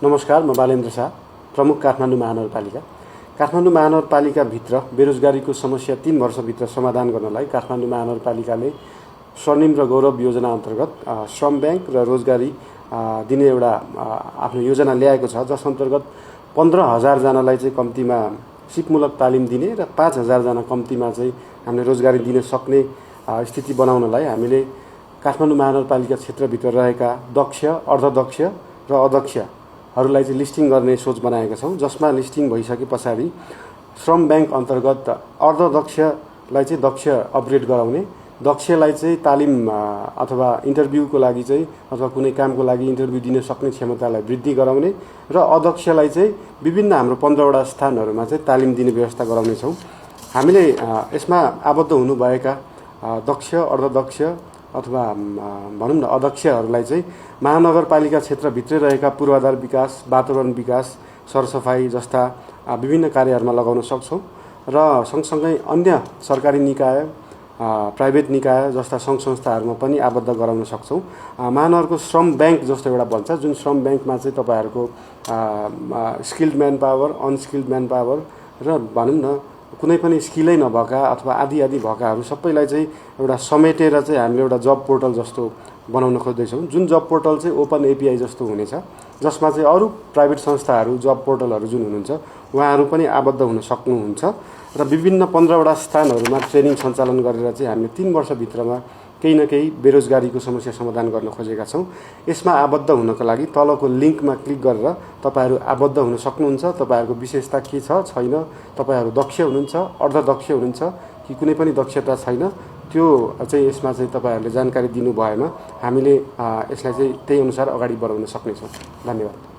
नमस्कार, म बालेन्द्र शाह, प्रमुख काठमाडौँ महानगरपालिका। काठमाडौँ महानगरपालिकाभित्र बेरोजगारीको समस्या 3 वर्षभित्र समाधान गर्नलाई काठमाडौँ महानगरपालिकाले स्वर्णिम र गौरव योजना अन्तर्गत श्रम ब्याङ्क र रोजगारी दिने एउटा आफ्नो योजना ल्याएको छ, जस अन्तर्गत 15,000 जनालाई चाहिँ कम्तीमा सिपमूलक तालिम दिने र 5,000 जना कम्तीमा चाहिँ हामीले रोजगारी दिन सक्ने स्थिति बनाउनलाई हामीले काठमाडौँ महानगरपालिका क्षेत्रभित्र रहेका दक्ष, अर्धदक्ष र अदक्षहरूलाई चाहिँ लिस्टिङ गर्ने सोच बनाएका छौँ, जसमा लिस्टिङ भइसके पछाडि श्रम ब्याङ्क अन्तर्गत अर्धदक्षलाई चाहिँ दक्ष अपग्रेड गराउने, दक्षलाई चाहिँ तालिम अथवा इन्टरभ्यूको लागि चाहिँ अथवा कुनै कामको लागि इन्टरभ्यू दिन सक्ने क्षमतालाई वृद्धि गराउने र अदक्षलाई चाहिँ विभिन्न हाम्रो 15वटा स्थानहरूमा चाहिँ तालिम दिने व्यवस्था गराउनेछौँ। हामीले यसमा आबद्ध हुनुभएका दक्ष, अर्धदक्ष अथवा भनौँ न अदक्षहरूलाई चाहिँ महानगरपालिका क्षेत्रभित्रै रहेका पूर्वाधार विकास, वातावरण विकास, सरसफाई जस्ता विभिन्न कार्यहरूमा लगाउन सक्छौँ र सँगसँगै अन्य सरकारी निकाय, प्राइभेट निकाय जस्ता सङ्घ संस्थाहरूमा पनि आबद्ध गराउन सक्छौँ। महानगरको श्रम ब्याङ्क जस्तो एउटा बन्छ, जुन श्रम ब्याङ्कमा चाहिँ तपाईँहरूको skilled man power, unskilled man power र भनौँ न कुनै पनि स्किलै नभएका अथवा आदि भएकाहरू सबैलाई चाहिँ एउटा समेटेर चाहिँ हामीले एउटा जब पोर्टल जस्तो बनाउन खोज्दैछौँ, जुन जब पोर्टल चाहिँ ओपन एपिआई जस्तो हुनेछ, जसमा चाहिँ अरू प्राइभेट संस्थाहरू, जब पोर्टलहरू जुन हुनुहुन्छ उहाँहरू पनि आबद्ध हुन सक्नुहुन्छ र विभिन्न 15वटा स्थानहरूमा ट्रेनिङ सञ्चालन गरेर चाहिँ हामीले 3 वर्षभित्रमा केही न केही बेरोजगारीको समस्या समाधान गर्न खोजेका छौँ। यसमा आबद्ध हुनको लागि तलको लिङ्कमा क्लिक गरेर तपाईँहरू आबद्ध हुन सक्नुहुन्छ। तपाईँहरूको विशेषता के छ, छैन, तपाईँहरू दक्ष हुनुहुन्छ, अर्धदक्ष हुनुहुन्छ कि कुनै पनि दक्षता छैन, त्यो चाहिँ यसमा चाहिँ तपाईँहरूले जानकारी दिनु भएमा हामीले यसलाई चाहिँ त्यही अनुसार अगाडि बढाउन सक्नेछौँ। धन्यवाद।